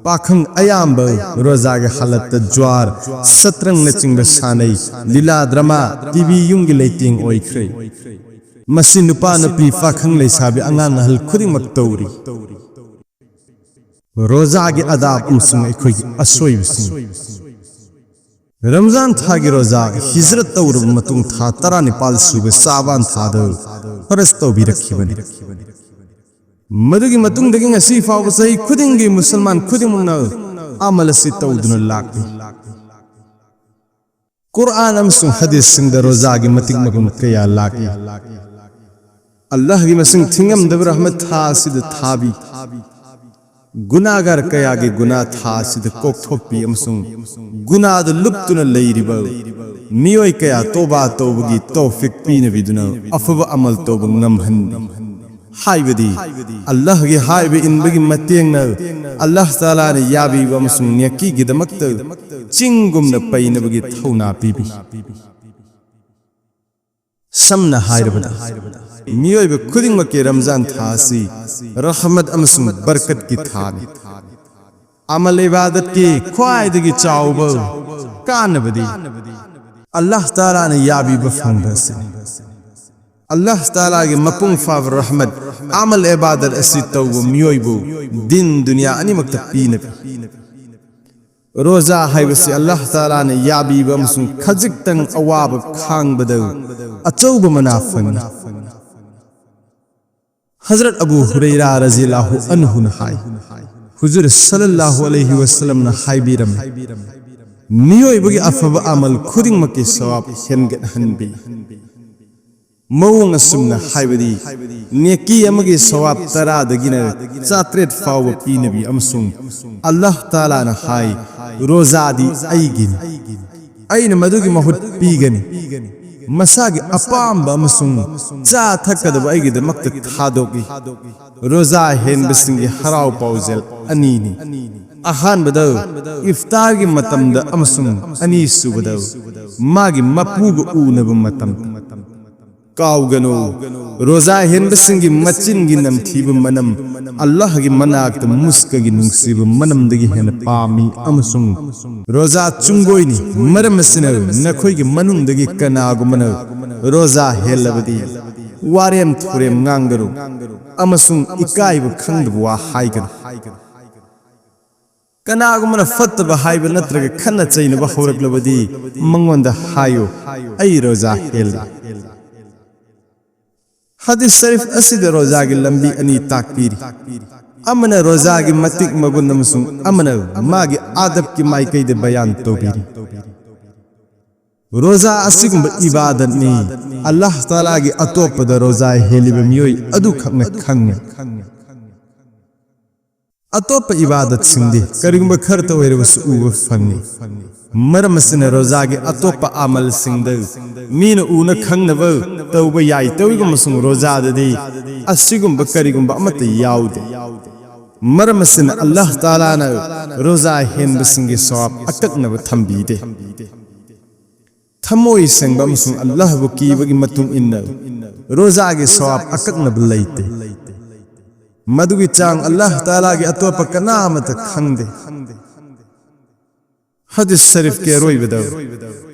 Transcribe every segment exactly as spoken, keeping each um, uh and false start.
ꯄꯥꯈꯪ ꯑꯌꯥꯝꯕ ꯔꯣꯖꯥꯒꯤ ꯍꯥꯂꯠꯇ ꯖ꯭ꯋꯥꯔ, ꯁꯠꯇ꯭ꯔꯪꯅꯆꯤꯡꯕ ꯁꯥꯟꯅꯩ, ꯂꯤꯂꯥ ꯗ꯭ꯔꯃꯥ, ꯇꯤ ꯚꯤ ꯌꯨꯝꯒꯤ ꯂꯩꯇꯦꯡ ꯑꯣꯏꯈ꯭ꯔꯦ꯫ ꯃꯁꯤ ꯅꯨꯄꯥ ꯅꯨꯄꯤ, ꯄꯥꯈꯪ ꯂꯩꯁꯥꯕꯤ, ꯑꯉꯥꯡ ꯑꯍꯜ ꯈꯨꯗꯤꯡꯃꯛ ꯇꯧꯔꯤ꯫ ꯔꯣꯖꯥꯒꯤ ꯑꯗꯥꯕ ꯑꯃꯁꯨꯡ ꯑꯩꯈꯣꯏꯒꯤ ꯑꯁꯣꯏꯕꯁꯤꯡ꯫ ꯔꯝꯖꯥꯟ ꯊꯥꯒꯤ ꯔꯣꯖꯥ ꯍꯤꯖ꯭ꯔꯠ ꯇꯧꯔꯕ ꯃꯇꯨꯡ ꯊꯥ ꯇꯔꯥꯅꯤꯄꯥꯜ ꯁꯨꯕ ꯁꯥꯕꯥꯟ ꯊꯥꯗ ꯐꯔꯖ ꯇꯧꯕꯤꯔꯛꯈꯤꯕꯅꯤ꯫ ꯃꯗꯨꯒꯤ ꯃꯇꯨꯡꯗꯒꯤ ꯉꯁꯤ ꯐꯥꯎꯕ ꯆꯍꯤ ꯈꯨꯗꯤꯡꯒꯤ ꯃꯨꯁꯜꯃꯥꯟ ꯈꯨꯗꯤꯡꯃꯛꯅ ꯑꯃꯜ ꯑꯁꯤ ꯇꯧꯗꯨꯅ ꯂꯥꯛꯂꯤ꯫ ꯀꯨꯔꯑꯥꯟ ꯑꯃꯁꯨꯡ ꯍꯗꯤꯁꯁꯤꯡꯗ ꯔꯣꯖꯥꯒꯤ ꯃꯇꯤꯛ ꯃꯒꯨꯟ ꯀꯌꯥ ꯂꯥꯛꯂꯤ꯫ ꯑꯜꯂꯥꯍꯒꯤ ꯃꯁꯤꯡ ꯊꯤꯉꯝꯗꯕ ꯔꯍꯃꯠ ꯊꯥ ꯑꯁꯤꯗ ꯊꯥꯕꯤ꯫ ꯒꯨꯅꯥꯒꯥꯔ ꯀꯌꯥꯒꯤ ꯒꯨꯅꯥ ꯊꯥ ꯑꯁꯤꯗ ꯀꯣꯛꯊꯣꯛꯄꯤ ꯑꯃꯁꯨꯡ ꯒꯨꯅꯥꯗ ꯂꯨꯞꯇꯨꯅ ꯂꯩꯔꯤꯕ ꯃꯤꯑꯣꯏ ꯀꯌꯥ ꯇꯣꯕꯥ ꯇꯧꯕꯒꯤ ꯇꯧꯐꯤꯛ ꯄꯤꯅꯕꯤꯗꯨꯅ ꯑꯐꯕ ꯑꯃꯜ ꯇꯧꯕ ꯉꯝꯍꯟꯕꯤ꯫ ꯍꯥꯏꯕꯗꯤ ꯑꯜꯂꯥꯍꯒꯤ ꯍꯥꯏꯕ ꯏꯟꯕꯒꯤ ꯃꯇꯦꯡꯅ ꯑꯜꯂꯥꯍ ꯇꯥꯂꯥꯅ ꯌꯥꯕꯤꯕ ꯑꯃꯁꯨꯡ ꯅꯦꯀꯤꯒꯤꯗꯃꯛꯇ ꯆꯤꯡꯒꯨꯝꯅ ꯄꯩꯅꯕꯒꯤ ꯊꯧꯅꯥ ꯄꯤꯕꯤ꯫ ꯁꯝꯅ ꯍꯥꯏꯔꯕꯗ, ꯃꯤꯑꯣꯏꯕ ꯈꯨꯗꯤꯡꯃꯛꯀꯤ ꯔꯝꯖꯥꯟ ꯊꯥ ꯑꯁꯤ ꯔꯍꯃꯠ ꯑꯃꯁꯨꯡ ꯕꯔꯀꯠꯀꯤ ꯊꯥꯅꯤ꯫ ꯑꯃꯜ ꯏꯕꯥꯗꯠꯀꯤ ꯈ꯭ꯋꯥꯏꯗꯒꯤ ꯆꯥꯎꯕ ꯀꯥꯟꯅꯕꯗꯤ ꯑꯜꯂꯥꯍ ꯇꯥꯂꯥꯅ ꯌꯥꯕꯤꯕ ꯐꯪꯕ ꯑꯁꯤꯅꯤ꯫ ꯑꯜꯂꯥꯍ ꯇꯥꯂꯥꯒꯤ ꯃꯄꯨꯡ ꯐꯥꯕ ꯔꯍꯃꯠ, ꯑꯃꯜ ꯏꯕꯥꯗꯠ ꯑꯁꯤ ꯇꯧꯕ ꯃꯤꯑꯣꯏꯕꯨ ꯗꯤꯟ ꯗꯨꯅꯤꯌꯥ ꯑꯅꯤꯃꯛꯇ ꯄꯤꯅꯕꯤ꯫ ꯔꯣꯖꯥ ꯍꯥꯏꯕꯁꯤ ꯑꯜꯂꯥꯍ ꯇꯥꯂꯥꯅ ꯌꯥꯕꯤꯕ ꯑꯃꯁꯨꯡ ꯈꯖꯤꯛꯇꯪ ꯑꯋꯥꯕ ꯈꯥꯡꯕꯗ ꯑꯆꯧꯕ ꯃꯅꯥ ꯐꯪꯏ꯫ ꯍꯖꯔꯠ ꯑꯕꯨ ꯍꯨꯔꯩꯔꯥ ꯔꯖꯤꯌꯜꯂꯥꯍꯨ ꯑꯟꯍꯨꯅ ꯍꯥꯏ, ꯍꯨꯖꯨꯔ ꯁꯜꯂꯜꯂꯥꯍꯨ ꯑꯂꯩꯍꯤ ꯋꯁꯜꯂꯝꯅ ꯍꯥꯏꯕꯤꯔꯝꯃꯤ, ꯃꯤꯑꯣꯏꯕꯒꯤ ꯑꯐꯕ ꯑꯃꯜ ꯈꯨꯗꯤꯡꯃꯛꯀꯤ ꯁꯋꯥꯕ ꯍꯦꯟꯒꯠꯍꯟꯕꯤ꯫ ꯃꯑꯣꯡ ꯑꯁꯨꯝꯅ, ꯍꯥꯏꯕꯗꯤ ꯅꯦꯀꯤ ꯑꯃꯒꯤ ꯁꯋꯥꯕ ꯇꯔꯥꯗꯒꯤꯅ ꯆꯥꯇ꯭ꯔꯦꯠ ꯐꯥꯎꯕ ꯄꯤꯅꯕꯤ ꯑꯃꯁꯨꯡ ꯑꯜꯂꯥꯍ ꯇꯥꯂꯥꯅ ꯍꯥꯏ, ꯔꯣꯖꯥꯗꯤ ꯑꯩꯒꯤꯅꯤ, ꯑꯩꯅ ꯃꯗꯨꯒꯤ ꯃꯍꯨꯠ ꯄꯤꯒꯅꯤ꯫ ꯃꯁꯥꯒꯤ ꯑꯄꯥꯝꯕ ꯑꯃꯁꯨꯡ ꯆꯥ ꯊꯛꯀꯗꯕ ꯑꯩꯒꯤꯗꯃꯛꯇ ꯊꯥꯗꯣꯛꯏ꯫ ꯔꯣꯖꯥ ꯍꯦꯟꯕꯁꯤꯡꯒꯤ ꯍꯔꯥꯎ ꯄꯥꯎꯖꯦꯜ ꯑꯅꯤꯅꯤ꯫ ꯑꯍꯥꯟꯕꯗ ꯏꯐꯇꯥꯔꯒꯤ ꯃꯇꯝꯗ ꯑꯃꯁꯨꯡ ꯑꯅꯤꯁꯨꯕꯗ ꯃꯥꯒꯤ ꯃꯄꯨꯒ ꯎꯅꯕ ꯃꯇꯝꯗ꯫ ꯀꯥꯎꯒꯅꯨ, ꯔꯣꯖꯥ ꯍꯦꯟꯕꯁꯤꯡꯒꯤ ꯃꯆꯤꯟꯒꯤ ꯅꯝꯊꯤꯕ ꯃꯅꯝ ꯑꯜꯂꯥꯍꯒꯤ ꯃꯅꯥꯛꯇ ꯃꯨꯁꯀꯒꯤ ꯅꯨꯡꯁꯤꯕ ꯃꯅꯝꯗꯒꯤ ꯍꯦꯟꯅ ꯄꯥꯝꯃꯤ, ꯑꯃꯁꯨꯡ ꯔꯣꯖꯥ ꯆꯨꯡꯒꯣꯏꯅꯤ꯫ ꯃꯔꯝ ꯑꯁꯤꯅ, ꯅꯈꯣꯏꯒꯤ ꯃꯅꯨꯡꯗꯒꯤ ꯀꯅꯥꯒꯨꯝꯕꯅ ꯔꯣꯖꯥ ꯍꯦꯜꯂꯕꯗꯤ ꯋꯥꯔꯦꯝ ꯊꯧꯔꯦꯝ ꯉꯥꯡꯒꯅꯨ ꯑꯃꯁꯨꯡ ꯏꯀꯥꯏꯕ ꯈꯪꯗꯕ ꯋꯥ ꯍꯥꯏꯒꯅꯨ꯫ ꯀꯅꯥꯒꯨꯝꯕꯅ ꯐꯠꯇꯕ ꯍꯥꯏꯕ ꯅꯠꯇ꯭ꯔꯒ ꯈꯠꯅ ꯆꯩꯅꯕ ꯍꯧꯔꯛꯂꯕꯗꯤ, ꯃꯉꯣꯟꯗ ꯍꯥꯏꯌꯨ, "ꯑꯩ ꯔꯣꯖꯥ ꯍꯦꯜꯂꯤ"꯫ ꯍꯗꯤꯁ ꯁꯔꯤꯐ ꯑꯁꯤꯗ ꯔꯣꯖꯥꯒꯤ ꯂꯝꯕꯤ ꯑꯅꯤ ꯇꯥꯛꯄꯤꯔꯤ꯫ ꯑꯃꯅ ꯔꯣꯖꯥꯒꯤ ꯃꯇꯤꯛ ꯃꯒꯨꯟ ꯑꯃꯁꯨꯡ ꯑꯃꯅ ꯃꯥꯒꯤ ꯑꯥꯗꯕꯀꯤ ꯃꯥꯏꯀꯩꯗ ꯕꯌꯥꯟ ꯇꯧꯕꯤꯔꯤ꯫ ꯔꯣꯖꯥ ꯑꯁꯤꯒꯨꯝꯕ ꯏꯕꯥꯗꯠꯅꯤ, ꯑꯜꯂꯥꯍ ꯇꯥꯂꯥꯒꯤ ꯑꯇꯣꯞꯄꯗ ꯔꯣꯖꯥ ꯍꯦꯜꯂꯤꯕ ꯃꯤꯑꯣꯏ ꯑꯗꯨꯈꯛꯅ ꯈꯪꯉꯤ꯫ ꯑꯇꯣꯞꯄ ꯏꯕꯥꯗꯠꯁꯤꯡꯗꯤ ꯀꯔꯤꯒꯨꯝꯕ ꯈꯔꯇ ꯑꯣꯏꯔꯕꯁꯨ ꯎꯕ ꯐꯪꯉꯤ꯫ ꯃꯔꯝ ꯑꯁꯤꯅ, ꯔꯣꯖꯥꯒꯤ ꯑꯇꯣꯞꯄ ꯑꯃꯜꯁꯤꯡꯗ ꯃꯤꯅ ꯎꯅ ꯈꯪꯅꯕ ꯇꯧꯕ ꯌꯥꯏ꯫ ꯇꯧꯏꯒꯨꯝꯕꯁꯨꯡ ꯔꯣꯖꯥꯗꯗꯤ ꯑꯁꯤꯒꯨꯝꯕ ꯀꯔꯤꯒꯨꯝꯕ ꯑꯃꯠꯇ ꯌꯥꯎꯗꯦ꯫ ꯃꯔꯝ ꯑꯁꯤꯅ, ꯑꯜꯂꯥꯍ ꯇꯥꯂꯥꯅ ꯔꯣꯖꯥ ꯍꯦꯟꯕꯁꯤꯡꯒꯤ ꯁꯋꯥꯕ ꯑꯀꯛꯅꯕ ꯊꯝꯕꯤꯗꯦ꯫ ꯊꯃꯣꯏ ꯁꯦꯡꯕ ꯑꯃꯁꯨꯡ ꯑꯜꯂꯥꯍꯕꯨ ꯀꯤꯕꯒꯤ ꯃꯇꯨꯡ ꯏꯟꯅ ꯔꯣꯖꯥꯒꯤ ꯁꯋꯥꯕ ꯑꯀꯛꯅꯕ ꯂꯩꯇꯦ꯫ ꯃꯗꯨꯒꯤ ꯆꯥꯡ ꯑꯜꯂꯥꯍ ꯇꯥꯂꯥꯒꯤ ꯑꯇꯣꯞꯄ ꯀꯅꯥ ꯑꯃꯠꯇ ꯈꯪꯗꯦ꯫ ꯍꯗꯤꯁ ꯁꯔꯤꯐꯀꯤ ꯑꯔꯣꯏꯕꯗ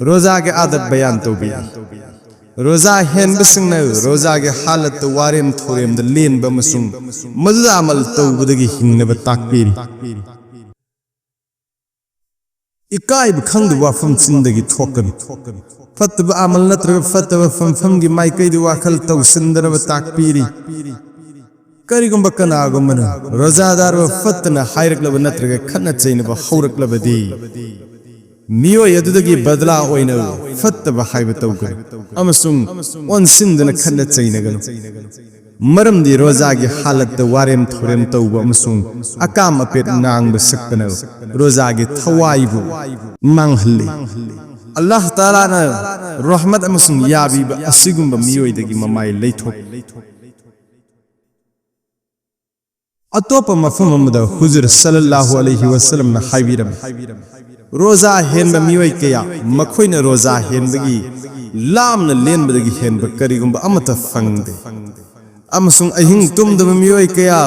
ꯔꯣꯖꯥꯒꯤ ꯑꯥꯗꯕ ꯕꯌꯥꯟ ꯇꯧꯕꯤꯔꯤ꯫ ꯔꯣꯖꯥ ꯍꯦꯟꯕꯁꯤꯡꯅ ꯔꯣꯖꯥꯒꯤ ꯍꯥꯂꯠꯇ ꯋꯥꯔꯦꯝ ꯊꯧꯔꯦꯝꯗ ꯂꯦꯟꯕ ꯑꯃꯁꯨꯡ ꯃꯗꯨꯗ ꯑꯃꯜ ꯇꯧꯕꯗꯒꯤ ꯍꯤꯡꯅꯕ ꯇꯥꯛꯄꯤꯔꯤ꯫ ꯏꯀꯥꯏꯕ ꯈꯪꯗꯕ ꯋꯥꯐꯝ ꯆꯤꯟꯗꯒꯤ ꯊꯣꯛꯀꯅꯨ꯫ ꯐꯠꯇꯕ ꯑꯃꯜ ꯅꯠꯇ꯭ꯔꯒ ꯐꯠꯇꯕ ꯐꯝꯐꯝꯒꯤ ꯃꯥꯏꯀꯩꯗ ꯋꯥꯈꯜ ꯇꯧꯁꯤꯟꯗꯅꯕ ꯇꯥꯛꯄꯤꯔꯤ꯫ ꯀꯔꯤꯒꯨꯝꯕ ꯀꯅꯥꯒꯨꯝꯕꯅ ꯔꯣꯖꯥꯗꯥꯔꯕꯨ ꯐꯠꯇꯅ ꯍꯥꯏꯔꯛꯂꯕ ꯅꯠꯇ꯭ꯔꯒ ꯈꯠꯅ ꯆꯩꯅꯕ ꯍꯧꯔꯛꯂꯕꯗꯤ, ꯃꯤꯑꯣꯏ ꯑꯗꯨꯗꯒꯤ ꯕꯗꯂꯥ ꯑꯣꯏꯅ ꯐꯠꯇꯕ ꯍꯥꯏꯕ ꯇꯧꯒꯅꯨ ꯑꯃꯁꯨꯡ ꯑꯣꯟꯁꯤꯟꯗꯅ ꯈꯠꯅ ꯆꯩꯅꯒꯅꯨ꯫ ꯃꯔꯝꯗꯤ ꯔꯣꯖꯥꯒꯤ ꯍꯥꯂꯠꯇ ꯋꯥꯔꯦꯝ ꯊꯧꯔꯦꯝ ꯇꯧꯕ ꯑꯃꯁꯨꯡ ꯑꯀꯥꯝ ꯑꯄꯦꯠ ꯉꯥꯡꯕ ꯁꯛꯄꯅ ꯔꯣꯖꯥꯒꯤ ꯊꯋꯥꯏꯕꯨ ꯃꯥꯡꯍꯜꯂꯤ꯫ ꯑꯜꯂꯥꯍ ꯇꯥꯂꯥꯅ ꯔꯍꯃꯠ ꯑꯃꯁꯨꯡ ꯌꯥꯕꯤꯕ ꯑꯁꯤꯒꯨꯝꯕ ꯃꯤꯑꯣꯏꯗꯒꯤ ꯃꯃꯥꯏ ꯂꯩꯊꯣꯛ꯫ ꯑꯇꯣꯞꯄ ꯃꯐꯝ ꯑꯃꯗ ꯍꯨꯖꯨꯔ ꯁꯜꯂꯜꯂꯥꯍꯨ ꯑꯂꯩꯍꯤ ꯋꯁꯜꯂꯝꯅ ꯍꯥꯏꯕꯤꯔꯝꯃꯤ, ꯔꯣꯖꯥ ꯍꯦꯟꯕ ꯃꯤꯑꯣꯏ ꯀꯌꯥ ꯃꯈꯣꯏꯅ ꯔꯣꯖꯥ ꯍꯦꯟꯕꯒꯤ ꯂꯥꯝꯅ ꯂꯦꯟꯕꯗꯒꯤ ꯍꯦꯟꯕ ꯀꯔꯤꯒꯨꯝꯕ ꯑꯃꯠꯇ ꯐꯪꯗꯦ꯫ ꯑꯃꯁꯨꯡ ꯑꯍꯤꯡ ꯇꯨꯝꯗꯕ ꯃꯤꯑꯣꯏ ꯀꯌꯥ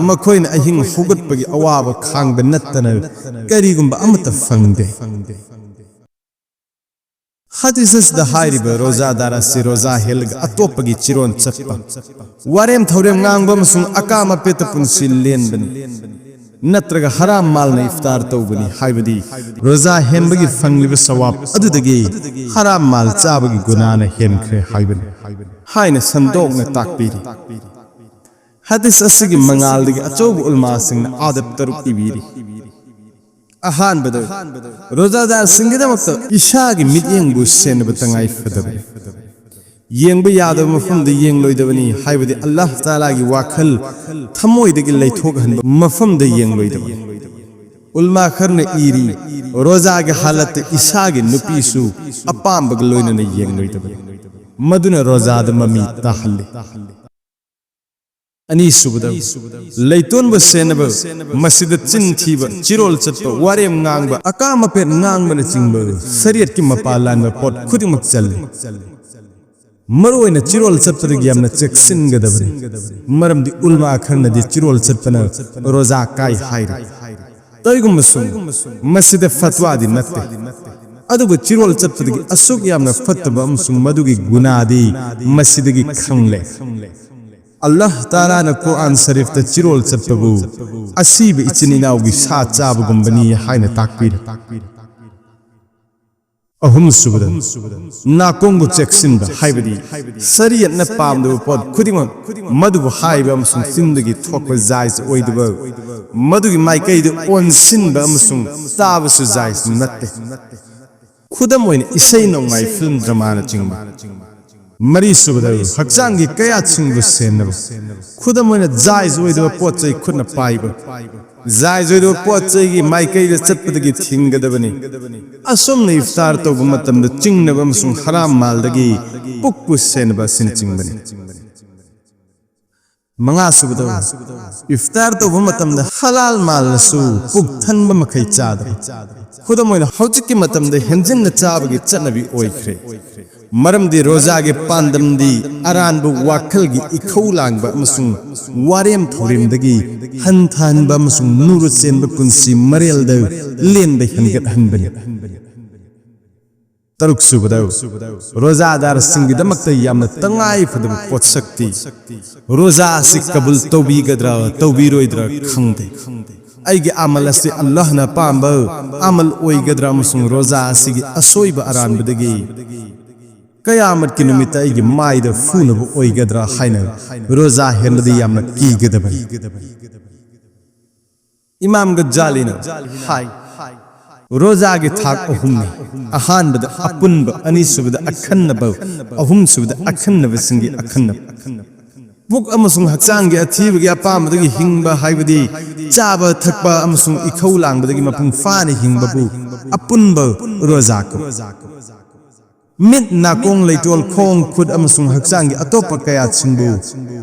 ꯃꯈꯣꯏꯅ ꯑꯍꯤꯡ ꯍꯧꯒꯠꯄꯒꯤ ꯑꯋꯥꯕ ꯈꯥꯡꯕ ꯅꯠꯇꯅ ꯀꯔꯤꯒꯨꯝꯕ ꯑꯃꯠꯇ ꯐꯪꯗꯦ꯫ ꯍꯗꯤꯁ ꯑꯁꯤꯗ ꯍꯥꯏꯔꯤꯕ ꯔꯣꯖꯥꯗꯥꯔ ꯑꯁꯤ ꯔꯣꯖꯥ ꯍꯦꯜꯂꯒ ꯑꯇꯣꯞꯄꯒꯤ ꯆꯤꯔꯣꯟ ꯆꯠꯄ, ꯋꯥꯔꯦꯝ ꯊꯧꯔꯦꯝ ꯉꯥꯡꯕ ꯑꯃꯁꯨꯡ ꯑꯀꯥꯝ ꯑꯄꯦꯠꯇ ꯄꯨꯟꯁꯤ ꯂꯦꯟꯕꯅꯤ, ꯅꯠꯇ꯭ꯔꯒ ꯍꯔꯥꯝ ꯃꯥꯜꯅ ꯏꯐꯇꯥꯔ ꯇꯧꯕꯅꯤ, ꯍꯥꯏꯕꯗꯤ ꯔꯣꯖꯥ ꯍꯦꯟꯕꯒꯤ ꯐꯪꯂꯤꯕ ꯁꯋꯥꯕ ꯑꯗꯨꯗꯒꯤ ꯍꯔꯥꯝ ꯃꯥꯜ ꯆꯥꯕꯒꯤ ꯒꯨꯅꯥꯅ ꯍꯦꯟꯈ꯭ꯔꯦ ꯍꯥꯏꯕꯅꯤ ꯍꯥꯏꯅ ꯁꯟꯗꯣꯛꯅ ꯇꯥꯛꯄꯤꯔꯤ꯫ ꯍꯗꯤꯁ ꯑꯁꯤꯒꯤ ꯃꯉꯥꯜꯗꯒꯤ ꯑꯆꯧꯕ ꯎꯂꯃꯥꯁꯤꯡꯅ ꯑꯥꯗꯕ ꯇꯔꯨꯛ ꯏꯕꯤꯔꯤ꯫ ꯑꯍꯥꯟꯕꯗ, ꯔꯣꯖꯥꯗꯥꯔꯁꯤꯡꯒꯤꯗꯃꯛꯇ ꯏꯁꯥꯒꯤ ꯃꯤꯠꯌꯦꯡꯕꯨ ꯁꯦꯟꯅꯕ ꯇꯉꯥꯏ ꯐꯗꯕꯅꯤ꯫ ꯌꯦꯡꯕ ꯌꯥꯗꯕ ꯃꯐꯝꯗ ꯌꯦꯡꯂꯣꯏꯗꯕꯅꯤ, ꯍꯥꯏꯕꯗꯤ ꯑꯜꯂꯥꯍ ꯇꯥꯂꯥꯒꯤ ꯋꯥꯈꯜ ꯊꯃꯣꯏꯗꯒꯤ ꯂꯩꯊꯣꯛꯍꯟꯕ ꯃꯐꯝꯗ ꯌꯦꯡꯂꯣꯏꯗꯕꯅꯤ꯫ ꯎꯂꯃꯥ ꯈꯔꯅ ꯏꯔꯤ, ꯔꯣꯖꯥꯒꯤ ꯍꯥꯂꯠꯇ ꯏꯁꯥꯒꯤ ꯅꯨꯄꯤꯁꯨ ꯑꯄꯥꯝꯕꯒ ꯂꯣꯏꯅꯅ ꯌꯦꯡꯂꯣꯏꯗꯕꯅꯤ, ꯃꯗꯨꯅ ꯔꯣꯖꯥꯗ ꯃꯃꯤ ꯇꯥꯍꯜꯂꯤ꯫ ꯑꯅꯤꯁꯨꯕꯗ, ꯂꯩꯇꯣꯟꯕ ꯁꯦꯟꯅꯕ, ꯃꯁꯤꯗ ꯆꯤꯟ ꯊꯤꯕ, ꯆꯤꯔꯣꯜ ꯆꯠꯄ, ꯋꯥꯔꯦꯝ ꯉꯥꯡꯕ, ꯑꯀꯥꯝ ꯑꯄꯦꯠ ꯉꯥꯡꯕꯅꯆꯤꯡꯕ ꯁꯔꯤꯌꯠꯀꯤ ꯃꯄꯥ ꯂꯥꯟꯕ ꯄꯣꯠ ꯈꯨꯗꯤꯡꯃꯛ ꯆꯜꯂꯤ꯫ ꯃꯔꯨꯑꯣꯏꯅ ꯆꯤꯔꯣꯜ ꯆꯠꯄꯗꯒꯤ ꯌꯥꯝꯅ ꯆꯦꯛꯁꯤꯟꯒꯗꯕꯅꯤ, ꯃꯔꯝꯗꯤ ꯎꯂꯃꯥ ꯈꯔꯅꯗꯤ ꯆꯤꯔꯣꯜ ꯆꯠꯄꯅ ꯔꯣꯖꯥ ꯀꯥꯏ ꯍꯥꯏꯔꯤ꯫ ꯇꯧꯏꯒꯨꯝꯕꯁꯨꯡ ꯃꯁꯤꯗ ꯐꯠꯋꯥꯗꯤ ꯅꯠꯇꯦ, ꯑꯗꯨꯕꯨ ꯆꯤꯔꯣꯜ ꯆꯠꯄꯗꯒꯤ ꯑꯁꯨꯛ ꯌꯥꯝꯅ ꯐꯠꯇꯕ ꯑꯃꯁꯨꯡ ꯃꯗꯨꯒꯤ ꯒꯨꯅꯥꯗꯤ ꯃꯁꯤꯗꯒꯤ ꯈꯪꯂꯦ꯫ ꯑꯜꯂꯥꯍ ꯇꯥꯂꯥꯅ ꯀꯨꯔꯑꯥꯟ ꯁꯔꯤꯐꯇ ꯆꯤꯔꯣꯜ ꯆꯠꯄꯕꯨ ꯑꯁꯤꯕ ꯏꯆꯤꯟ ꯏꯅꯥꯎꯒꯤ ꯁꯥ ꯆꯥꯕꯒꯨꯝꯕꯅꯤ ꯍꯥꯏꯅ ꯇꯥꯛꯄꯤꯔꯤ꯫ ꯑꯍꯨꯝꯁꯨꯕꯗ, ꯅꯥꯀꯣꯡꯕꯨ ꯆꯦꯛꯁꯤꯟꯕ, ꯍꯥꯏꯕꯗꯤ ꯁꯔꯤꯌꯠꯅ ꯄꯥꯝꯗꯕ ꯄꯣꯠ ꯈꯨꯗꯤꯡꯃꯛ, ꯃꯗꯨꯕꯨ ꯍꯥꯏꯕ ꯑꯃꯁꯨꯡ ꯆꯤꯟꯗꯒꯤ ꯊꯣꯛꯄ ꯖꯥꯏꯖ ꯑꯣꯏꯗꯕ, ꯃꯗꯨꯒꯤ ꯃꯥꯏꯀꯩꯗ ꯑꯣꯟꯁꯤꯟꯕ ꯑꯃꯁꯨꯡ ꯇꯥꯕꯁꯨ ꯖꯥꯏꯖ ꯅꯠꯇꯦ꯫ ꯈꯨꯗꯝ ꯑꯣꯏꯅ, ꯏꯁꯩ ꯅꯣꯡꯃꯥꯏ, ꯐꯤꯜꯝ ꯗ꯭ꯔꯃꯥꯅꯆꯤꯡꯕ꯫ ꯃꯔꯤꯁꯨꯕꯗ, ꯍꯛꯆꯥꯡꯒꯤ ꯀꯌꯥꯠꯁꯤꯡꯕꯨ ꯁꯦꯟꯅꯕ, ꯈꯨꯗꯝ ꯑꯣꯏꯅ, ꯖꯥꯏꯖ ꯑꯣꯏꯗꯕ ꯄꯣꯠ ꯆꯩ ꯈꯨꯠꯅ ꯄꯥꯏꯕ, ꯖꯥꯏꯖ ꯑꯣꯏꯗꯕ ꯄꯣꯠ ꯆꯩꯒꯤ ꯃꯥꯏꯀꯩꯗ ꯆꯠꯄꯗꯒꯤ ꯊꯤꯡꯒꯗꯕꯅꯤ꯫ ꯑꯁꯨꯝꯅ ꯏꯐꯇꯥꯔ ꯇꯧꯕ ꯃꯇꯝꯗ ꯆꯤꯡꯅꯕ ꯑꯃꯁꯨꯡ ꯍꯔꯥꯝ ꯃꯥꯜꯗꯒꯤ ꯄꯨꯛꯄꯨ ꯁꯦꯟꯅꯕ ꯑꯁꯤꯅꯆꯤꯡꯕꯅꯤ꯫ ꯃꯉꯥꯁꯨꯕꯗ, ꯏꯐꯇꯥꯔ ꯇꯧꯕ ꯃꯇꯝꯗ ꯍꯂꯥꯜ ꯃꯥꯜꯅꯁꯨ ꯄꯨꯛ ꯊꯟꯕ ꯃꯈꯩ ꯆꯥꯗꯕ꯫ ꯈꯨꯗꯝ ꯑꯣꯏꯅ, ꯍꯧꯖꯤꯛꯀꯤ ꯃꯇꯝꯗ ꯍꯦꯟꯖꯤꯟꯅ ꯆꯥꯕꯒꯤ ꯆꯠꯅꯕꯤ ꯑꯣꯏꯈ꯭ꯔꯦ꯫ ꯃꯔꯝꯗꯤ ꯔꯣꯖꯥꯒꯤ ꯄꯥꯟꯗꯝꯗꯤ ꯑꯔꯥꯟꯕ ꯋꯥꯈꯜꯒꯤ ꯏꯈꯧ ꯂꯥꯡꯕ ꯑꯃꯁꯨꯡ ꯋꯥꯔꯦꯝ ꯊꯧꯔꯦꯝꯗꯒꯤ ꯍꯟꯊꯍꯟꯕ ꯑꯃꯁꯨꯡ ꯅꯨꯔ ꯆꯦꯟꯕ ꯄꯨꯟꯁꯤ ꯃꯔꯦꯜꯗ ꯂꯦꯟꯕ ꯍꯦꯟꯒꯠꯍꯟꯕꯅꯤ꯫ ꯇꯔꯨꯛꯁꯨꯕꯗ, ꯔꯣꯖꯥꯗꯥꯔꯁꯤꯡꯒꯤꯗꯃꯛꯇ ꯌꯥꯝꯅ ꯇꯉꯥꯏ ꯐꯗꯕ ꯄꯣꯠꯁꯛꯇꯤ ꯔꯣꯖꯥ ꯑꯁꯤ ꯀꯕꯨꯜ ꯇꯧꯕꯤꯒꯗ꯭ꯔꯥ ꯇꯧꯕꯤꯔꯣꯏꯗ꯭ꯔꯥ ꯈꯪꯗꯦ꯫ ꯑꯩꯒꯤ ꯑꯃꯜ ꯑꯁꯤ ꯑꯜꯂꯥꯍꯅ ꯑꯄꯥꯝꯕ ꯑꯃꯜ ꯑꯣꯏꯒꯗ꯭ꯔꯥ ꯑꯃꯁꯨꯡ ꯔꯣꯖꯥ ꯑꯁꯤꯒꯤ ꯑꯁꯣꯏꯕ ꯑꯔꯥꯟꯕꯗꯒꯤ ꯀꯌꯥꯃꯠꯀꯤ ꯅꯨꯃꯤꯠꯇ ꯑꯩꯒꯤ ꯃꯥꯏꯗ ꯐꯨꯅꯕ ꯑꯣꯏꯒꯗ꯭ꯔꯥ ꯍꯥꯏꯅ ꯔꯣꯖꯥ ꯍꯦꯟꯕꯗꯤ ꯌꯥꯝꯅ ꯀꯤꯒꯗꯕꯅꯤ꯫ ꯏꯃꯥꯝ ꯒꯖꯥꯂꯤꯅ ꯍꯥꯏ, ꯔꯣꯖꯥꯒꯤ ꯊꯥꯛ ꯑꯍꯨꯝꯅꯤ꯫ ꯑꯍꯥꯟꯕꯗ ꯑꯄꯨꯟꯕ, ꯑꯅꯤꯁꯨꯕꯗ ꯑꯈꯟꯅꯕ, ꯑꯍꯨꯝꯁꯨꯕꯗ ꯑꯈꯟꯅꯕꯁꯤꯡꯒꯤ ꯑꯈꯟꯅꯕ꯫ ꯄꯨꯛ ꯑꯃꯁꯨꯡ ꯍꯛꯆꯥꯡꯒꯤ ꯑꯊꯤꯕꯒꯤ ꯑꯄꯥꯝꯕꯗꯒꯤ ꯍꯤꯡꯕ ꯍꯥꯏꯕꯗꯤ ꯆꯥꯕ ꯊꯛꯄ ꯑꯃꯁꯨꯡ ꯏꯈꯧ ꯂꯥꯡꯕꯗꯒꯤ ꯃꯄꯨꯡ ꯐꯥꯅ ꯍꯤꯡꯕꯕꯨ ꯑꯄꯨꯟꯕ ꯔꯣꯖꯥ ꯀꯧꯏ꯫ ꯃꯤꯠ, ꯅꯥꯀꯣꯡ, ꯂꯩꯇꯣꯜ, ꯈꯣꯡ, ꯈꯨꯠ ꯑꯃꯁꯨꯡ ꯍꯛꯆꯥꯡꯒꯤ ꯑꯇꯣꯞꯄ ꯀꯌꯥꯠꯁꯤꯡꯕꯨ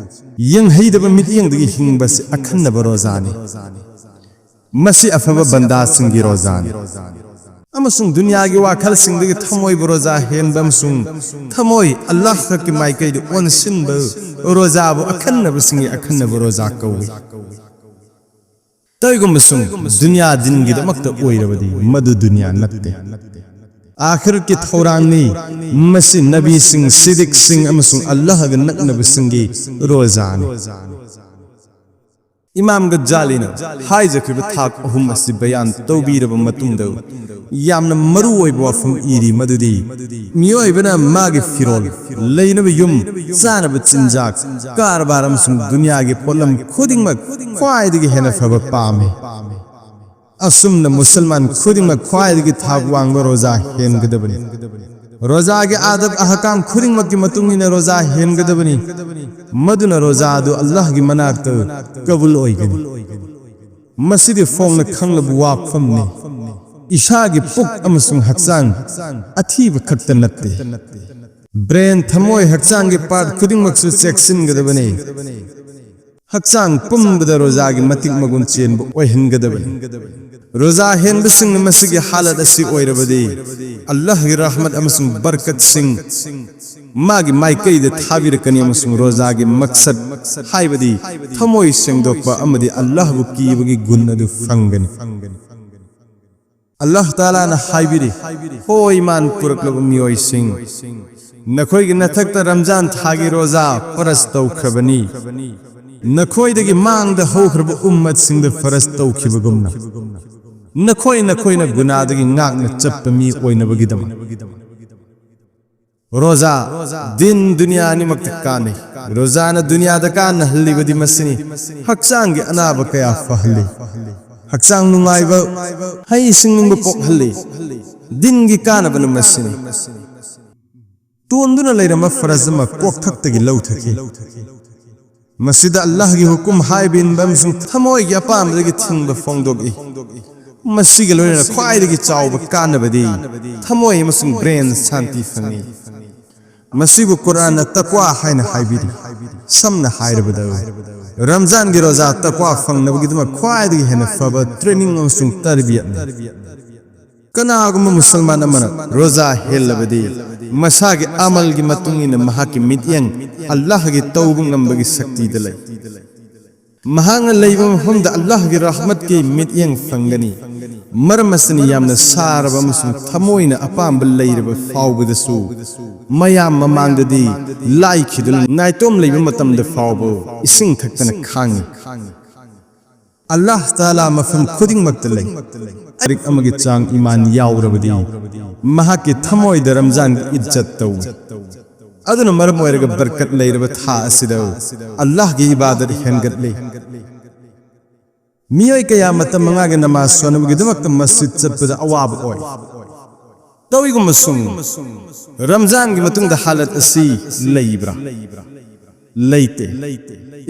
ꯌꯦꯡꯍꯩꯗꯕ ꯃꯤꯠꯌꯦꯡꯗꯒꯤ ꯍꯤꯡꯕꯁꯤ ꯑꯈꯟꯅꯕ ꯔꯣꯖꯥꯅꯤ꯫ ꯃꯁꯤ ꯑꯐꯕ ꯕꯟꯗꯥꯁꯤꯡꯒꯤ ꯔꯣꯖꯥꯅꯤ꯫ ꯑꯃꯁꯨꯡ ꯗꯨꯅꯤꯌꯥꯒꯤ ꯋꯥꯈꯜꯁꯤꯡꯗꯒꯤ ꯊꯃꯣꯏꯕꯨ ꯔꯣꯖꯥ ꯍꯦꯟꯕ ꯑꯃꯁꯨꯡ ꯊꯃꯣꯏ ꯑꯜꯂꯥꯍ ꯈꯛꯀꯤ ꯃꯥꯏꯀꯩꯗ ꯑꯣꯟꯁꯤꯟꯕ ꯔꯣꯖꯥꯕꯨ ꯑꯈꯟꯅꯕꯁꯤꯡꯒꯤ ꯑꯈꯟꯅꯕ ꯔꯣꯖꯥ ꯀꯧꯏ꯫ ꯀꯔꯤꯒꯨꯝꯕꯁꯨꯡ ꯗꯨꯅꯤꯌꯥ ꯗꯤꯟꯒꯤꯗꯃꯛꯇ ꯑꯣꯏꯔꯕꯗꯤ ꯃꯗꯨ ꯗꯨꯅꯤꯌꯥ ꯅꯠꯇꯦ꯫ ꯑꯥꯈꯤꯔꯠꯀꯤ ꯊꯧꯔꯥꯡꯅꯤ꯫ ꯃꯁꯤ ꯅꯕꯤꯁꯤꯡ, ꯁꯤꯗꯤꯛꯁꯤꯡ ꯑꯃꯁꯨꯡ ꯑꯜꯂꯥꯍꯒ ꯅꯛꯅꯕꯁꯤꯡꯒꯤ ꯔꯣꯖꯥꯅꯤ꯫ ꯏꯃꯥꯝ ꯒꯖꯥꯂꯤꯅ ꯍꯥꯏꯖꯈ꯭ꯔꯤꯕ ꯊꯥꯛ ꯑꯍꯨꯝ ꯑꯁꯤ ꯕꯌꯥꯟ ꯇꯧꯕꯤꯔꯕ ꯃꯇꯨꯡꯗ, ꯌꯥꯝꯅ ꯃꯔꯨ ꯑꯣꯏꯕ ꯋꯥꯐꯝ ꯏꯔꯤ, ꯃꯗꯨꯗꯤ ꯃꯤꯑꯣꯏꯕꯅ ꯃꯥꯒꯤ ꯐꯤꯔꯣꯜ, ꯂꯩꯅꯕ ꯌꯨꯝ, ꯆꯥꯅꯕ ꯆꯤꯟꯖꯥꯛ, ꯀꯔꯕꯥꯔ ꯑꯃꯁꯨꯡ ꯗꯨꯅꯤꯌꯥꯒꯤ ꯄꯣꯠꯂꯝ ꯈꯨꯗꯤꯡꯃꯛ ꯈ꯭ꯋꯥꯏꯗꯒꯤ ꯍꯦꯟꯅ ꯐꯕ ꯄꯥꯝꯃꯤ꯫ ꯑꯁꯨꯝꯅ ꯃꯨꯁꯜꯃꯥꯟ ꯈꯨꯗꯤꯡꯃꯛ ꯈ꯭ꯋꯥꯏꯗꯒꯤ ꯊꯥꯛ ꯋꯥꯡꯕ ꯔꯣꯖꯥ ꯍꯦꯟꯒꯗꯕꯅꯤ꯫ ꯔꯣꯖꯥꯒꯤ ꯑꯥꯗꯕ ꯑꯍꯀꯥꯝ ꯈꯨꯗꯤꯡꯃꯛꯀꯤ ꯃꯇꯨꯡ ꯏꯟꯅ ꯔꯣꯖꯥ ꯍꯦꯟꯒꯗꯕꯅꯤ꯫ ꯃꯗꯨꯅ ꯔꯣꯖꯥ ꯑꯗꯨ ꯑꯜꯂꯥꯍꯒꯤ ꯃꯅꯥꯛꯇ ꯀꯕꯨꯜ ꯑꯣꯏꯒꯅꯤ꯫ ꯃꯁꯤꯗꯤ ꯐꯣꯡꯅ ꯈꯪꯂꯕ ꯋꯥꯐꯝꯅꯤ꯫ ꯏꯁꯥꯒꯤ ꯄꯨꯛ ꯑꯃꯁꯨꯡ ꯍꯛꯆꯥꯡ ꯑꯊꯤꯕ ꯈꯛꯇ ꯅꯠꯇꯦ꯫ ꯕ꯭ꯔꯦꯟ, ꯊꯃꯣꯏ, ꯍꯛꯆꯥꯡꯒꯤ ꯄꯥꯔꯠ ꯈꯨꯗꯤꯡꯃꯛꯁꯨ ꯆꯦꯛꯁꯤꯟꯒꯗꯕꯅꯤ꯫ ꯍꯛꯆꯥꯡ ꯄꯨꯝꯕꯗ ꯔꯣꯖꯥꯒꯤ ꯃꯇꯤꯛ ꯃꯒꯨꯟ ꯆꯦꯟꯕ ꯑꯣꯏꯍꯟꯒꯗꯕꯅꯤ꯫ ꯔꯣꯖꯥ ꯍꯦꯟꯕꯁꯤꯡꯅ ꯃꯁꯤꯒꯤ ꯍꯥꯂꯠ ꯑꯁꯤ ꯑꯣꯏꯔꯕꯗꯤ, ꯑꯜꯂꯥꯍꯒꯤ ꯔꯍꯃꯠ ꯑꯃꯁꯨꯡ ꯕꯔꯀꯠꯁꯤꯡ ꯃꯥꯒꯤ ꯃꯥꯏꯀꯩꯗ ꯊꯥꯕꯤꯔꯛꯀꯅꯤ ꯑꯃꯁꯨꯡ ꯔꯣꯖꯥꯒꯤ ꯃꯛꯁꯗ, ꯍꯥꯏꯕꯗꯤ ꯊꯃꯣꯏ ꯁꯦꯡꯗꯣꯛꯄ ꯑꯃꯗꯤ ꯑꯜꯂꯥꯍꯕꯨ ꯀꯤꯕꯒꯤ ꯒꯨꯟ ꯑꯗꯨ ꯐꯪꯒꯅꯤ꯫ ꯑꯜꯂꯥꯍ ꯇꯥꯂꯥꯅ ꯍꯥꯏꯕꯤꯔꯤ, "ꯍꯣ ꯏꯃꯥꯟ ꯄꯨꯔꯛꯂꯕ ꯃꯤꯑꯣꯏꯁꯤꯡ, ꯅꯈꯣꯏꯒꯤ ꯅꯊꯛꯇ ꯔꯝꯖꯥꯟ ꯊꯥꯒꯤ ꯔꯣꯖꯥ ꯐꯔꯖ ꯇꯧꯈ꯭ꯔꯕꯅꯤ꯫ ꯅꯈꯣꯏꯗꯒꯤ ꯃꯥꯡꯗ ꯍꯧꯈ꯭ꯔꯕ ꯎꯝꯃꯠꯁꯤꯡꯗ ꯐꯔꯖ ꯇꯧꯈꯤꯕꯒꯨꯝꯅ, ꯅꯈꯣꯏ ꯅꯈꯣꯏꯅ ꯒꯨꯅꯥꯗꯒꯤ ꯉꯥꯛꯅ ꯆꯠꯄ ꯃꯤ ꯑꯣꯏꯅꯕꯒꯤꯗꯃꯛ"꯫ ꯔꯣꯖꯥ ꯗꯤꯟ ꯗꯨꯅꯤꯌꯥ ꯑꯅꯤꯃꯛꯇ ꯀꯥꯟꯅꯩ꯫ ꯔꯣꯖꯥꯅ ꯗꯨꯅꯤꯌꯥꯗ ꯀꯥꯟꯅꯍꯜꯂꯤꯕꯗꯤ ꯃꯁꯤꯅꯤ, ꯍꯛꯆꯥꯡꯒꯤ ꯑꯅꯥꯕ ꯀꯌꯥ ꯐꯍꯜꯂꯤ, ꯍꯛꯆꯥꯡ ꯅꯨꯡꯉꯥꯏꯕ, ꯍꯩ ꯁꯤꯡꯅꯤꯡꯕ ꯄꯣꯛꯍꯜꯂꯤ꯫ ꯗꯤꯟꯒꯤ ꯀꯥꯟꯅꯕꯅ ꯃꯁꯤꯅꯤ꯫ ꯇꯣꯟꯗꯨꯅ ꯂꯩꯔꯝꯕ ꯐꯔꯖ ꯑꯃ ꯀꯣꯛꯊꯛꯇꯒꯤ ꯂꯧꯊꯈꯤ꯫ ꯃꯁꯤꯗ ꯑꯜꯂꯥꯍꯒꯤ ꯍꯨꯀꯨꯝ ꯍꯥꯏꯕ ꯏꯟꯕ ꯑꯃꯁꯨꯡ ꯊꯃꯣꯏꯒꯤ ꯑꯄꯥꯝꯕꯗꯒꯤ ꯊꯤꯡꯕ ꯐꯣꯡꯗꯣꯛꯏ꯫ ꯃꯁꯤꯒ ꯂꯣꯏꯅꯅ ꯈ꯭ꯋꯥꯏꯗꯒꯤ ꯆꯥꯎꯕ ꯀꯥꯟꯅꯕꯗꯤ ꯊꯃꯣꯏ ꯑꯃꯁꯨꯡ ꯕ꯭ꯔꯦꯟ ꯁꯥꯟꯇꯤ ꯐꯪꯏ꯫ ꯃꯁꯤꯕꯨ ꯀꯨꯔꯥꯟꯅ ꯇꯛꯋꯥ ꯍꯥꯏꯅ ꯍꯥꯏꯕꯤꯔꯤ꯫ ꯁꯝꯅ ꯍꯥꯏꯔꯕꯗ, ꯔꯝꯖꯥꯟꯒꯤ ꯔꯣꯖꯥ ꯇꯛꯋꯥ ꯐꯪꯅꯕꯒꯤꯗꯃꯛ ꯈ꯭ꯋꯥꯏꯗꯒꯤ ꯍꯦꯟꯅ ꯐꯕ ꯇ꯭ꯔꯦꯅꯤꯡ ꯑꯃꯁꯨꯡ ꯇꯔꯕꯤꯌꯠꯅꯤ꯫ ꯀꯅꯥꯒꯨꯝꯕ ꯃꯨꯁꯜꯃꯥꯟ ꯑꯃꯅ ꯔꯣꯖꯥ ꯍꯦꯜꯂꯕꯗꯤ, ꯃꯁꯥꯒꯤ ꯑꯃꯜꯒꯤ ꯃꯇꯨꯡ ꯏꯟꯅ ꯃꯍꯥꯛꯀꯤ ꯃꯤꯠꯌꯦꯡ ꯑꯜꯂꯥꯍꯒꯤ ꯇꯧꯕ ꯉꯝꯕꯒꯤ ꯁꯛꯇꯤꯗ ꯂꯩ꯫ ꯃꯍꯥꯛꯅ ꯂꯩꯕ ꯃꯐꯝꯗ ꯑꯜꯂꯥꯍꯒꯤ ꯔꯍꯃꯠꯀꯤ ꯃꯤꯠꯌꯦꯡ ꯐꯪꯒꯅꯤ꯫ ꯃꯔꯝ ꯑꯁꯤꯅ ꯌꯥꯝꯅ ꯁꯥꯔꯕ ꯑꯃꯁꯨꯡ ꯊꯃꯣꯏꯅ ꯑꯄꯥꯝꯕ ꯂꯩꯔꯕ ꯐꯥꯎꯕꯗꯁꯨ ꯃꯌꯥꯝ ꯃꯃꯥꯡꯗꯗꯤ ꯂꯥꯏꯈꯤꯗꯨꯅ ꯅꯥꯏꯇꯣꯝ ꯂꯩꯕ ꯃꯇꯝꯗ ꯐꯥꯎꯕ ꯏꯁꯤꯡ ꯊꯛꯇꯅ ꯈꯥꯡꯉꯤ꯫ ꯑꯜꯂꯥꯍ ꯇꯥꯂꯥ ꯃꯐꯝ ꯈꯨꯗꯤꯡꯃꯛꯇ ꯂꯩ꯫ ꯂꯥꯏꯔꯤꯛ ꯑꯃꯒꯤ ꯆꯥꯡ ꯏꯃꯥꯟ ꯌꯥꯎꯔꯕꯗꯤ ꯃꯍꯥꯛꯀꯤ ꯊꯃꯣꯏꯗ ꯔꯝꯖꯥꯟꯒꯤ ꯏꯖꯠ ꯇꯧꯏ꯫ ꯑꯗꯨꯅ ꯃꯔꯝ ꯑꯣꯏꯔꯒ ꯕꯔꯀꯠ ꯂꯩꯔꯕ ꯊꯥ ꯑꯁꯤꯗ ꯑꯜꯂꯥꯍꯒꯤ ꯏꯕꯥꯗꯠ ꯍꯦꯟꯒꯠꯂꯤ꯫ ꯃꯤꯑꯣꯏ ꯀꯌꯥ ꯃꯇꯝ ꯃꯉꯥꯒꯤ ꯅꯃꯥꯖ ꯁꯣꯟꯅꯕꯒꯤꯗꯃꯛꯇ ꯃꯁꯖꯤꯗ ꯆꯠꯄꯗ ꯑꯋꯥꯕ ꯑꯣꯏ꯫ ꯇꯧꯏꯒꯨꯝꯕꯁꯨꯡ ꯔꯝꯖꯥꯟꯒꯤ ꯃꯇꯨꯡꯗ ꯍꯥꯂꯠ ꯑꯁꯤ ꯂꯩꯕ꯭ꯔꯥ? ꯂꯩꯇꯦ꯫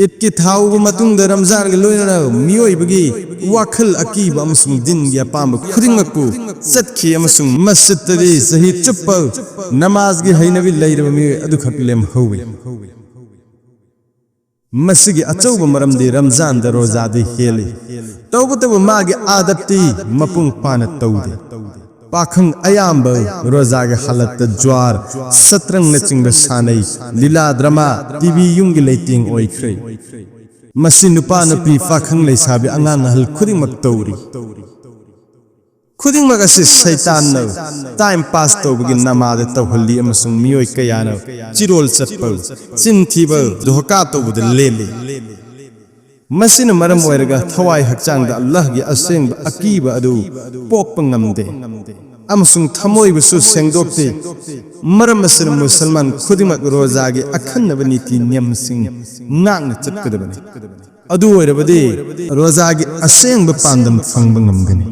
ꯏꯗꯀꯤ ꯊꯥ ꯎꯕ ꯃꯇꯨꯡꯗ ꯔꯝꯖꯥꯟꯒ ꯂꯣꯏꯅꯅ ꯃꯤꯑꯣꯏꯕꯒꯤ ꯋꯥꯈꯜ ꯑꯀꯤꯕ ꯑꯃꯁꯨꯡ ꯗꯤꯟꯒꯤ ꯑꯄꯥꯝꯕ ꯈꯨꯗꯤꯡꯃꯛꯄꯨ ꯆꯠꯈꯤ ꯑꯃꯁꯨꯡ ꯃꯁꯖꯤꯗꯇꯗꯤ ꯆꯍꯤ ꯆꯨꯞꯄ ꯅꯃꯥꯖꯒꯤ ꯍꯩꯅꯕꯤ ꯂꯩꯔꯕ ꯃꯤꯑꯣꯏ ꯑꯗꯨꯈꯛ ꯂꯦꯝꯍꯧꯏ꯫ ꯃꯁꯤꯒꯤ ꯑꯆꯧꯕ ꯃꯔꯝꯗꯤ ꯔꯝꯖꯥꯟꯗ ꯔꯣꯖꯥꯗꯤ ꯍꯦꯜꯂꯤ꯫ ꯇꯧꯕꯇꯕꯨ ꯃꯥꯒꯤ ꯑꯥꯗꯠꯇꯤ ꯃꯄꯨꯡ ꯐꯥꯅ ꯇꯧꯗꯦ꯫ ꯄꯥꯈꯪ ꯑꯌꯥꯝꯕ ꯔꯣꯖꯥꯒꯤ ꯍꯥꯂꯠꯇ ꯖ꯭ꯋꯥꯔ, ꯁꯠꯇ꯭ꯔꯪꯅꯆꯤꯡꯕ ꯁꯥꯟꯅꯩ, ꯂꯤꯂꯥ ꯗ꯭ꯔꯃꯥ, ꯇꯤ ꯚꯤ ꯌꯨꯝꯒꯤ ꯂꯩꯇꯦꯡ ꯑꯣꯏꯈ꯭ꯔꯦ꯫ ꯃꯁꯤ ꯅꯨꯄꯥ ꯅꯨꯄꯤ, ꯄꯥꯈꯪ ꯂꯩꯁꯥꯕꯤ, ꯑꯉꯥꯡ ꯑꯍꯜ ꯈꯨꯗꯤꯡꯃꯛ ꯇꯧꯔꯤ꯫ ꯈꯨꯗꯤꯡꯃꯛ ꯑꯁꯤ ꯁꯩꯇꯥꯟꯅ ꯇꯥꯏꯝ ꯄꯥꯁ ꯇꯧꯕꯒꯤ ꯅꯃꯥꯗ ꯇꯧꯍꯜꯂꯤ ꯑꯃꯁꯨꯡ ꯃꯤꯑꯣꯏ ꯀꯌꯥꯅ ꯆꯤꯔꯣꯜ ꯆꯠꯄ, ꯆꯤꯟ ꯊꯤꯕ, ꯙꯣꯀꯥ ꯇꯧꯕꯗ ꯂꯦꯜꯂꯤ꯫ ꯃꯁꯤꯅ ꯃꯔꯝ ꯑꯣꯏꯔꯒ ꯊꯋꯥꯏ ꯍꯛꯆꯥꯡꯗ ꯑꯜꯂꯥꯍꯒꯤ ꯑꯁꯦꯡꯕ ꯑꯀꯤꯕ ꯑꯗꯨ ꯄꯣꯛꯄ ꯉꯝꯗꯦ ꯑꯃꯁꯨꯡ ꯊꯃꯣꯏꯕꯨꯁꯨ ꯁꯦꯡꯗꯣꯛꯇꯦ꯫ ꯃꯔꯝ ꯑꯁꯤꯅ ꯃꯨꯁꯜꯃꯥꯟ ꯈꯨꯗꯤꯡꯃꯛ ꯔꯣꯖꯥꯒꯤ ꯑꯈꯟꯅꯕ ꯅꯤꯇꯤ ꯅꯤꯌꯝꯁꯤꯡ ꯉꯥꯛꯅ ꯆꯠꯀꯗꯕꯅꯤ꯫ ꯑꯗꯨ ꯑꯣꯏꯔꯕꯗꯤ ꯔꯣꯖꯥꯒꯤ ꯑꯁꯦꯡꯕ ꯄꯥꯟꯗꯝ ꯐꯪꯕ ꯉꯝꯒꯅꯤ꯫